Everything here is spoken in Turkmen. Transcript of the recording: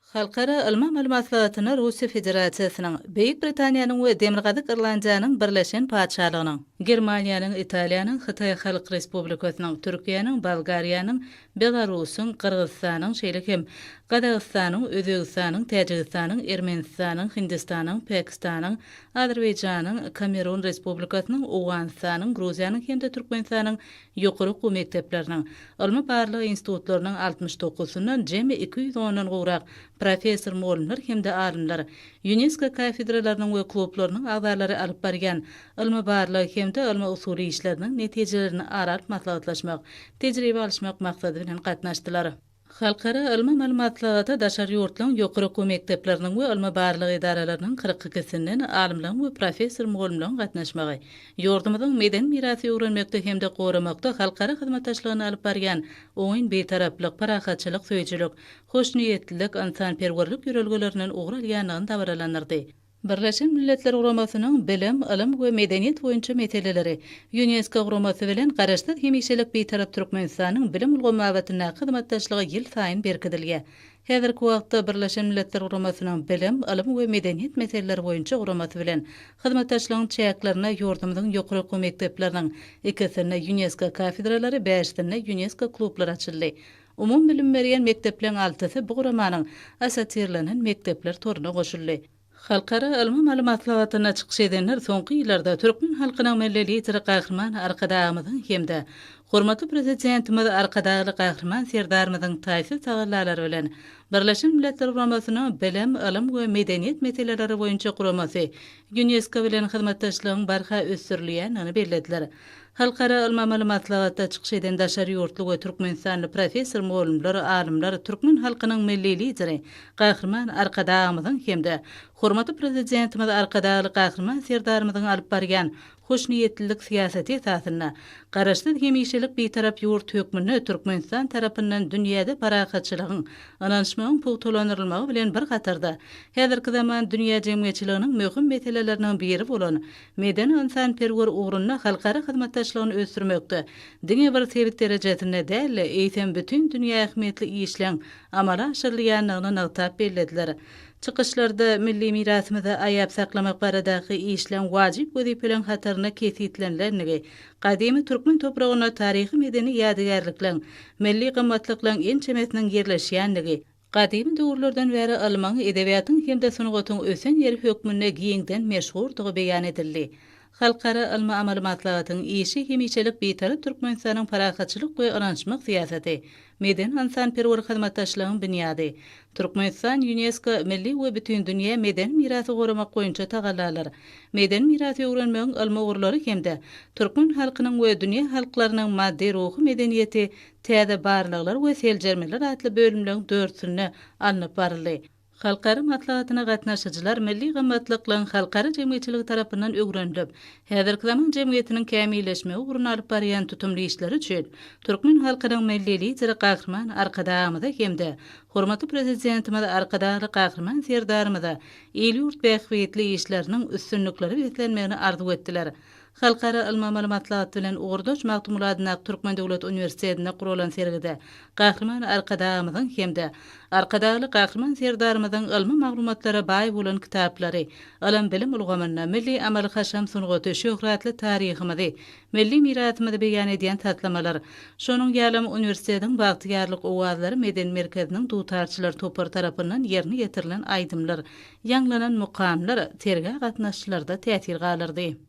Halkara ylmy-amaly maslahatyna Russiýa Federasiýasynyň, Beýik Britaniýanyň we Demirgazyk Irlandiýanyň Birleşen Patyşalygynyň, Germaniýanyň, Italiýanyň, Hytaý Halk Respublikasynyň, Türkiýäniň, Bolgariýanyň, Belarusyň, Gyrgyzystanyň, şeýle hem Gazagystanyň, Özbegistanyň, Täjigistanyň, Ermenistanyň, Hindistanyň, Pakistanyň, Azerbaýjanyň, Kamerun Respublikasynyň, Owganystanyň, Gruziýanyň hem-de Türkmenistanyň ýokary okuw mekdepleriniň, ylmy-barlag institutlarynyň 69-syndan jemi 210-dan gowrak professor-mugallymlar hem-de alymlar, Ýunesko kafedralarynyň we klublarynyň agzalary alyp barýan ylmy-barlag hem-de ylmy-usuly işleriniň netijelerini ara alyp maslahatlaşmak, tejribe alyşmak maksady bilen gatnaşdylar. Halkara ylmy-amaly maslahata daşary ýurtlaryň ýokary okuw mekdepleriniň we ylmy-barlag edaralarynyň 42-sinden alymlaryň we professor-mugallymlaryň gatnaşmagy, ýurdumyzyň medeni mirasy öwrenmekde hem-de goramakda halkara hyzmatdaşlygyny alyp barýan oňyn Bitaraplyk, parahatçylyk söýüjilik, hoşniýetlilik, ynsanperwerlik ýörelgelerinden ugur alýandygyny dabaralandyrdy. Birleşen Milletler Guramasynyň Bilim, ylym we medeniýet boýunça meseleleri Ýunesko guramasy bilen Garaşsyz hemişelik Bitarap Türkmenistanyň bilim ulgamy babatyndaky hyzmatdaşlygy ýylsaýyn berkidilýär. Häzirki wagtda Birleşen Milletler Guramasynyň Bilim, ylym we medeniýet meseleleri boýunça guramasy bilen hyzmatdaşlygyň çäklerinde ýurdumyzyň ýokary okuw mekdepleriniň ikisinde Ýunesko kafedralary, bäşisinde Ýunesko klublary açyldy. Umumybilim berýän mekdepleň altysy bu guramanyň assosirlenen mekdepler toruna goşuldy. Halkara ylmy-amaly maslahatynda çykyş edenler soňky ýyllarda türkmen halkynyň Milli Lideri Gahryman Arkadagymyzyň hem-de hormatly Prezidentimiz Arkadagly Gahryman Serdarymyzyň taýsyz tagallalary bilen Birleşen Milletler Guramasynyň Bilim, ylym we medeniýet meseleleri boýunça guramasy Ýunesko bilen hyzmatdaşlygyň barha ösdürilýändigini bellediler. Halkara ylmy-amaly maslahatda çykyş eden daşary ýurtly we türkmenistanly professor-mugallymlar, alymlar türkmen halkynyň Milli Lideri Gahryman Arkadagymyzyň hem-de hormatly Prezidentimiz Arkadagly Gahryman Serdarymyzyň alyp barýan hoşniýetlilik syýasaty esasynda Garaşsyz hemişelik Bitarap ýurt hökmünde Türkmenistan tarapyndan dünýäde parahatçylygyň, ynanyşmagyň pugtalandyrylmagy bilen bir hatarda häzirki zaman dünýä jemgyýetçiliginiň möhüm meseleleriniň biri bolan Medeni-ynsanperwer ugrunda halkara hyzmatdaşlygyny ösdürmekde diňe bir sebit derejesinde däl-de, eýsem, bütin dünýä ähmiýetli işleň amala aşyrylýandygyny nygtap bellediler. Çykyşlarda milli mirasymyzy aýap saklamak baradaky işleň wajyp wezipeleriň hatarynda kesgitlenilendigi, gadymy türkmen topragynda taryhy-medeni ýadygärlikleň, milli gymmatlyklaryň ençemesiniň ýerleşýändigi, Gadymy döwürlerden bäri ylmyň, edebiýatyň hem-de sungatyň ösen ýeri hökmünde giňden meşhurdygy beýan edildi. Halkara ylmy-amaly maslahatyň işi hemişelik Bitarap Türkmenistanyň parahatçylyk we ynanyşmak syýasaty, medeni-ynsanperwer hyzmatdaşlygyň binýady, Türkmenistan, Ýunesko, milli we bütindünýä medeni mirasy goramak boýunça tagallalar, medeni mirasy öwrenmegiň ylmy ugurlary hem-de türkmen halkynyň we dünýä halklarynyň maddy-ruhy medeniýeti Täze barlaglar we seljermeler atly bölümleriň dördüsinde alnyp baryldy. Halkara maslahatyna gatnaşyjylar milli gymmatlyklaryň halkara jemgyýetçiligi tarapyndan öwrenilip, häzirki zaman jemgyýetiniň kämilleşmegi ugrunda alyp barýan tutumly işleri üçin türkmen halkynyň Milli Lideri Gahryman Arkadagymyza hem-de hormatly Prezidentimiz Arkadagly Gahryman Serdarymyza il-ýurt bähbitli işleriniň üstünliklere beslenmegini arzuw etdiler. Halkara ylmy-amaly maslahat bilen ugurdaş Magtymguly adyndaky Türkmen döwlet uniwersitetinde guralan sergide Gahryman Arkadagymyzyň hem-de Arkadagly Gahryman Serdarymyzyň ylmy maglumatlara baý bolan kitaplary, ylym-bilim ulgamynda milli amaly-haşam sungaty, şöhratly taryhymyzy, milli mirasymyzy beýan edýän taslamalar, şonuň ýalam uniwersitetiň Bagtyýarlyk owazlary medeni merkeziniň dutarçylar topary tarapyndan ýerine ýetirilen aýdymlar, ýaňlanan mukamlar sergä gatnaşyjylarda täsir galdyrdy.